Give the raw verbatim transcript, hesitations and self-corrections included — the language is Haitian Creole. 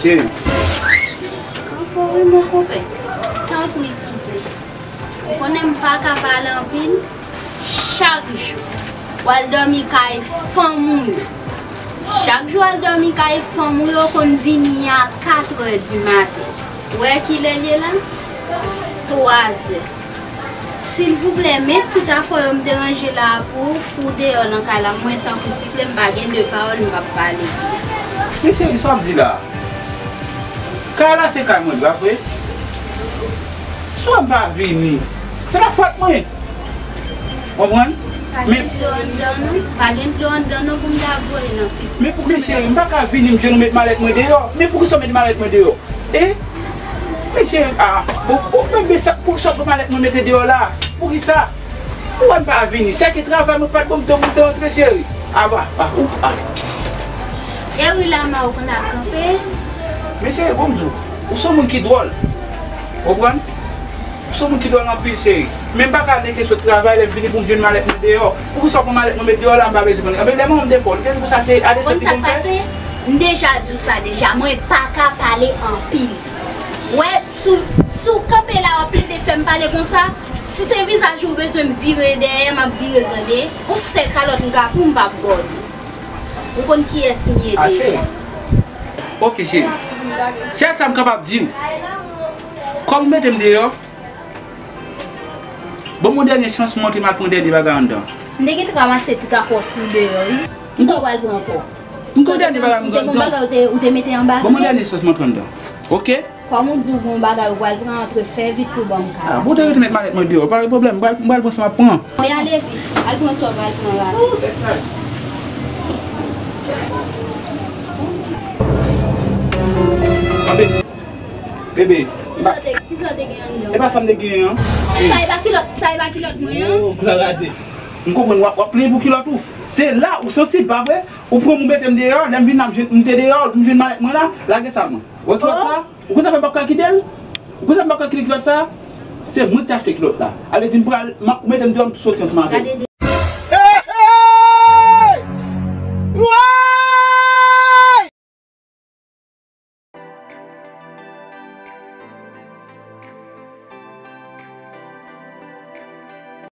Ankò wi, mon konpè. Tanpri, souple. Ou konnen m pa ka pale anpil. Chak jou, w al dòmi kay fanm ou yo. Chak jou w al dòmi kay fanm ou yo, konn vini a katrè di maten. Ou wè kilè l ye la? Twazè. Silvouplè, met tout afè yo m te ranje la a pou ou, fou deyò nan kay la. Mwen, tanpri, souple, m pa gen de pawòl, m p ap pale. Men cheri, sa w ap di la? Kay la se kay mwen, pa vre? Si w pa vini, se pa fòt mwen. Konprann? Pa gen dlo anndan non. Pa gen dlo anndan non pou m ta voye nan figi. Men pouki cheri, m pa ka vini, m jwenn ou met malèt mwen deyò. Men poukisa w met malèt mwen deyò? E? Men cheri, a, bon, bon, men, men sa, poukisa w pran malèt mwen mete deyò la? Poukisa? Ou wè m pa vini. Sèke travay mwen pa t ban m tan pou m te rantre, cheri. A, a, a, ou, a. E wi, Lama, ou konn ap kanpe. Men cheri, bon m di w, ou se yon moun ki dwòl. Konprann? Ou se yon moun ki dwòl anpil, cheri. Men m pa ka nèke sot travay, lè m vini pou m jwenn malèt mwen deyò. Poukisa w pran malèt mwen met deyò la, m pa bezwen konnen. Anben, lè manman m te fè w, li te di konsa se a desann li konn fè? Ou konn sa k pase? M deja di w sa deja, mwen pa ka pale anpil. Wè, si w, si w kanpe la, w ap plede fè m pale konsa, si se vizaj ou bezwen m vire dèyè, m ap vire l, tande. Yon sèl kalòt m ka pou w, m p ap ba w li. Ou konn kiyès m ye deja. Ok, cheri. Sèl sa m kapab di w. Kòm ou mete m deyò, ban m yon dènye chans pou montre m al pran dènye bagay anndan. M te gentan ranmase tout afè w sou deyò, wi. Kisa w pral pran ankò? M gon dènye bagay m te gon anndan. Bagay ou te, ou te mete anba pye? Ban m yon dènye chans m antre anndan. Ok? Kòm ou di w gon bagay ou pral pran, antre fè vit pou ban m kay la. A, bon, te rete met malèt mwen deyò, pa gen pwoblèm, m pral, m pral pran sa m ap pran. Wi, ale vit. Al pran sa w pral pran la. Oh, tèt chaje. Anben, bebe, m pa. Kisa w te, kisa w te gen anndan? E pa sa m te genyen an. Sa e pa kilòt, sa e pa kilòt mwen an? Oh, glwa gade. M konprann w ap, w ap plenyen pou kilòt ou. Se la ou sansib, pa vre? Ou pran m ou mete m deyò, lè m vin la m jwenn, m te deyò, m jwenn malèt mwen la, lage sa mwen. Wè kilòt sa? Ou konn sa fè m p ap ka kite l? Ou konn sa m p ap ka kite kilòt sa? Se mwen ki te achte kilòt la. Ale di m pral, m ap, ou mete m deyò, m soti ansanm avè w. Gade